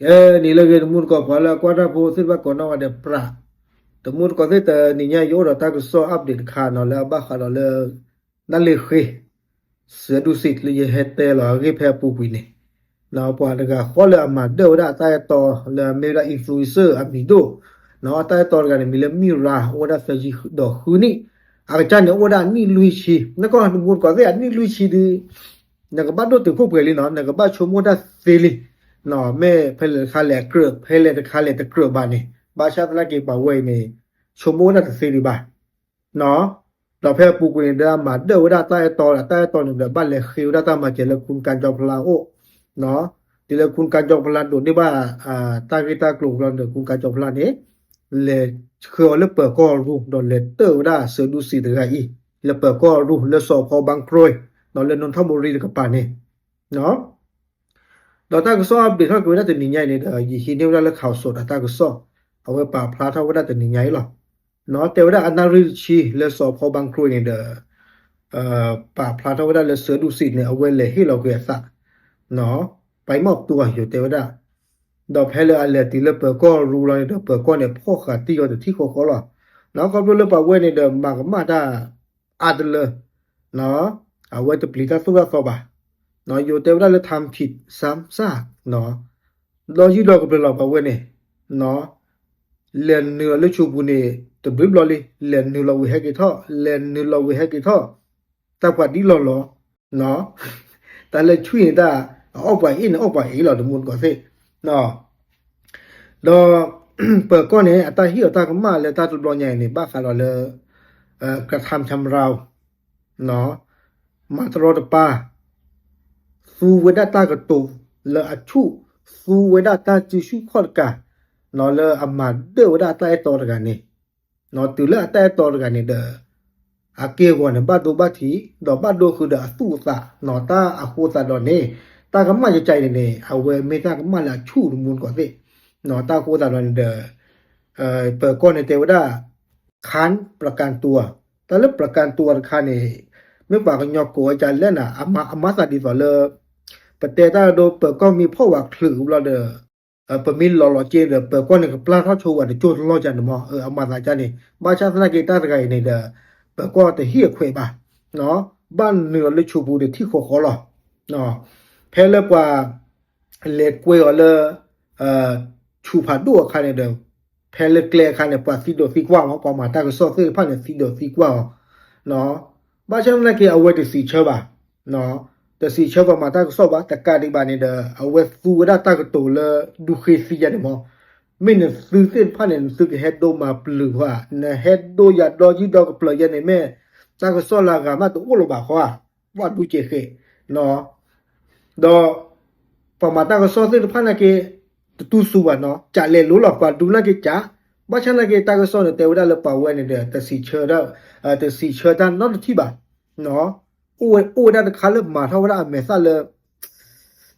အဲန့ၣ်လၢအဂ့ၤ တမူတကိး ပှၤလၢအကွၢ်တၢ်ဖိသ့ၣ်တဖၣ်ကိးနီၢ်ဂၤဒဲး ပြး တမူတကိးသ့ၣ် တနံၤညါယအိၣ်ဒီးတၢ်ကစီၣ် update တခါနီၤ လၢအဘၣ်ဃးဒီးလၢ နၣ်လ့ၤဃ့ စၢၤဒူစံး လၢယဟဲတဲလီၤအဂ့ၢ်ဖဲအပူၤကွံာ်န့ၣ် ပှၤတဂၤဃီလၢအမၤဒၢၣ်ဝဲဒၣ်အတၢ်အဲၣ်တီလၢအမ့ၢ်ဝဲဒၣ် influencer အမံၤဒိၣ် အတၢ်အဲၣ်တီတဂၤန့ၣ် မံၤလၢမံရၤ အိၣ်ဝဲဒၣ်သၢဆံဒီးဃုနံၣ် အကစၢ်န့ၣ်အိၣ်ဝဲဒၣ်အနံၣ်လွံၢ်ဆံ နကီၢ်တမူတကိးသ့ၣ် အနံၣ်လွံၢ်ဆံဒုး နကဘၣ်ဒိၣ်တုာ်ခိၣ်ပှဲၤလံနီၤ နကဘၣ်ဆိကမိၣ်တၢ်သ့လံ မ့ၢ်ဖဲလဲၣ်တခါလဲၣ်အကြၢး ဖဲလဲၣ်တခါလဲၣ်တကြၢးဘၣ်န့ၣ် ဘၣ်ဆၣ်သနာ်က့ပှၤဝဲအံၤန့ၣ် ဆိကမိၣ်ဝဲဒၣ်တသ့ဒံးဘၣ် ဒီးဖဲအပူၤကွံာ်န့ၣ် ဒီးမၤဒၢၣ်ဝဲဒၣ်တၢ်အဲၣ်တီ တၢ်အဲၣ်တီန့ၣ်ဒီး ဘၣ်လဲၤဃ့ဝဲဒၣ်တၢ်မၤစၢၤလၢ คุณกันจอมพลัง အအိၣ် တုၤလၢ คุณกันจอมพลัง ဒိးန့ၢ်ဘၣ် တၢ်ဂ့ၢ်တၢ်ကျိၤဘျီန့ၣ်ဒီး คุณกันจอมพลัง န့ၣ် လဲၤဆှၢအီၤလၢပၢၤကီၢ်ရူၢ် ဒီးလဲၤတၢၣ်ဝဲဒၣ်စၢၤဒူစံးတဂၤအံၤ လၢပၢၤကီၢ်ရူၢ် လၢစီၤဖီဘၣ်ကြိ ဒီးလၢနိထၣ်မိရံတကပၤန့ၣ် ဒီးတၢ်ကစီၣ် update ထီၣ်က့ၤဝဲဒၣ်တနံၤညါအံၤန့ၣ်ဒီး ယဟံးန့ၢ်ဝဲဒၣ်လၢ ข่าวสด အတၢ်ကစီၣ် အဝဲပာ်ဖျါထီၣ်ဝဲဒၣ်တနံၤညါအံၤလီၤ. တဲဝဲဒၣ်အနၣ်ရံၣ်တဆံလၢစီၤဖီဘၣ်ကြိန့ၣ်ဒီး ပာ်ဖျါထီၣ်ဝဲဒၣ်လၢစၢၤဒူစံးန့ၣ် အဝဲလဲၤဟ့ၣ်လီၤကွံာ်အသး ပမ့ၢ်တူၢ်အယိၤတဲဝဲဒၣ် ဒီးဖဲလၢအလဲၤတုၤလၢပၢၤကီၢ်ရူၢ်လီၤန့ၣ်ဒီး ပၢၤကီၢ်န့ၣ် ဖီၣ်ဃာ်တံၢ်အီၤတထံၣ်ဃီဃီလီၤ. ခီဖျိလၢပှၤဝဲန့ၣ်ဒီး မၤကမၣ်တၢ်အါတလၢ အဝဲတပျံၤတၢ်သိၣ်တၢ်သီဘၣ်. ယိၤတဲဝဲဒၣ်လၢ ทำผิดซ้ำซาก ဒီးယုၢ်ဒီကပျၢၤလီၤပှၤဝဲန့ၣ် လဲၤနုာ်လီၤလၢဆိပူၤန့ၣ် တဘျုးဘျီလံ လဲၤနုာ်လီၤဝံၤဟဲက့ၤထီၣ် လဲၤနုာ်လီၤဝံၤဟဲက့ၤထီၣ် တၢ်ပှၤဒ်လီၢ်လီၤ တၢ်လၢဆွံၣ်န့ၣ်တၢ် အအီၣ်ပှၤအ့ၣ်န့ၣ်အီၣ်ပှၤအ့ၣ်လီၤ တမူတကိးသ့ၣ် ဒီး ပၢၤကီၢ်န့ၣ် အတၢ်ဟ့ၣ်အီၤတၢ်ကမၣ်လၢတၢ်တဘျီညါအံၤန့ၣ် ဘၣ်ဃးဒီးလၢ กระทำชำเรา မၤတရီတပါ သူဝဲဒၣ်တၢ်ကတိၤလၢအဆူၣ် သူဝဲဒၣ်တၢ်စုဆူၣ်ခီၣ်တကး လၢအမၤဒၢၣ်ဝဲဒၣ်အတၢ်အဲၣ်တီတဂၤန့ၣ် တုၤလၢအတၢ်အဲၣ်တီတဂၤန့ၣ်ဒီး အက့ၢ်အဂီၤန့ၣ် ဘၣ်ဒိဘၣ်ထံး ဒီးဘၣ်ဒိဃုာ်ဒီးအသူၣ်အသး တၢ်အဃိသတးဒီးန့ၣ် တၢ်ကမၣ်ကကါအံၤန့ၣ်န့ၣ် အဝဲမ့ၢ်တၢ်ကမၣ်လၢအဆူၣ်တမူတကိးသ့ၣ် တၢ်အဃိသတးဒီးန့ၣ်ဒီး ပၢၤကီၢ်န့ၣ်တဲဝဲဒၣ် ค้านประกันตัว တၢ်လၢ ประกันตัว တခါန့ၣ် မ့ၢ်ပှၤကညီကိးဝဲဒ်လဲၣ်န့ၣ် အမၤသးဒ်သိးလၢ ပတဲတၢ်ဒိ ပၢၤကီၢ်မ့ၢ်ဖီၣ်ဝဲချုးဘျီဒီး ပမ့ၢ်လီၤလီၤက့ဒီး ပၢၤကီၢ်န့ၣ် ကပျၢ်ထီၣ်ဆိဝဲတကၠိၢ်တလီၢ်ကန့ၣ်မး အမၤသးကန့ၣ် ဘၣ်ဆၣ်သနာ်က့တၢ်တဂၤအံၤန့ၣ်ဒီး ပၢၤကီၢ်တဟ့ၣ်အခွဲးဘၣ် ဘၣ်နုာ်လီၤလၢဆိပူၤဒီးထံၣ်ဃီဃီလီၤ ဖဲလၢပှၤ လဲၤကွဲအီၤလၢ ဆူးဖးဒိၣ်အခါန့ၣ်ဒီး ဖဲလၢကျဲအခါန့ၣ် ပှၤသံဒိးသံကွၢ်မး ပှၤမၤတၢ်ကစီၣ်သ့ၣ်တဖၣ်န့ၣ် သံဒိးသံကွၢ်အီၤ ဘၣ်ဆၣ်သနာ်က့ အဝဲတစံးဆၢဘၣ် တစံးဆၢပှၤမၤတၢ်ကစီၣ်ဘၣ် တကးဒံးဘၣ်န့ၣ်ဒီး အဝဲသူဝဲဒၣ်တၢ်ကတိၤလၢ ဒူဃ့သံယါန့ၣ်မး မ့ၢ်နသုသ့ၣ်တဖၣ်န့ၣ် နသုကဟဲဒိမၤပျုၤဃီဧါ နဟဲဒိယၤဒီယုၢ်ဒီကပျၢၤယဲန့ၣ် မ့ၢ်တၢ်ကစီၣ်လၢအဂၤမးတအိၣ်လၢၤဘၣ်ဃီဧါ ပှၤဒူကဲးဃဲး ဒီး ပှၤမၤတၢ်ကစီၣ်သ့ၣ်တဖၣ်နာ်က့ တတူၢ်စူၤဘၣ်နီၤ ကးလဲၤလိၤလီၤ ပှၤဒူနာ်က့ကး ဘၣ်ဆၣ်နာ်က့ တၢ်ကစီၣ်န့ၣ်တဲဝဲဒၣ်လၢပှၤဝဲန့ၣ်ဒီး တစံးဆၢ တစံးဆၢတၢ်နီတထံၣ်ဘၣ် အိၣ်ဝဲဒၣ်တခါလၢမၤထီၣ်ဝဲဒၣ်အမဲာ်သၣ်လၢ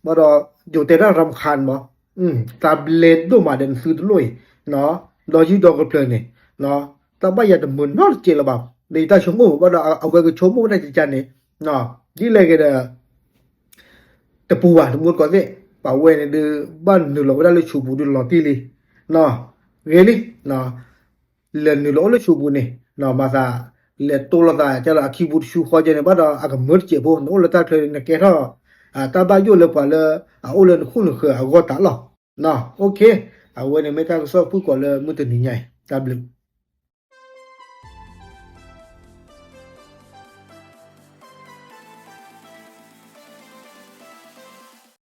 ဘၣ်ဒီး ယိၤတဲတၢ် รำคาญ မး တၢ်ဘျဲဒိၣ်မးဒီးနသုတလိၣ်အံၤ ဒီးယုၢ်ဒီကပျၢၤန့ၣ် တၢ်ဘၣ်ယၤတမုာ်နီတစဲးလၢၤဘၣ် ဒီးယတၢ်ဆိကမိၣ် ဘၣ်ဒီးအဝဲကဆိကမိၣ်ဝဲဒၣ်ကကန့ၣ် ဒ်လဲၣ်ဂ့ၤဒီး တပူၤဘၣ် တမူတကိးသ့ၣ် ပှၤဝဲန့ၣ်ဒုး ဘၣ်နုာ်လီၤဝဲဒၣ်လၢဆိပူၤဒုးလီၤတံၢ်လံ ဂ့ၤလံ လဲၤနုာ်လီၤအိၣ်လၢဆိပူၤန့ၣ် မၤသး လဲၤတိၢ်လိာ်သးကလီၤအခံပူၤတဆူဃီကဲန့ၣ် ဘၣ်ဒီးအကမၢတစဲးဖိ နအိၣ်လၢတၢ်ချၢန့ၣ် နကဲထီၣ် တၢ်ဘၣ်ယိၣ်လၢပှၤလၢ အအိၣ်လၢနခိၣ်နဃၢၤအဂီၢ်တၢ်လီၤ OK အဝဲန့ၣ်မ့ၢ်တၢ်ကစီၣ်ဖုၣ်ကိာ်လၢမုၢ်တနံၤညါအံၤ တၢ်ဘျုး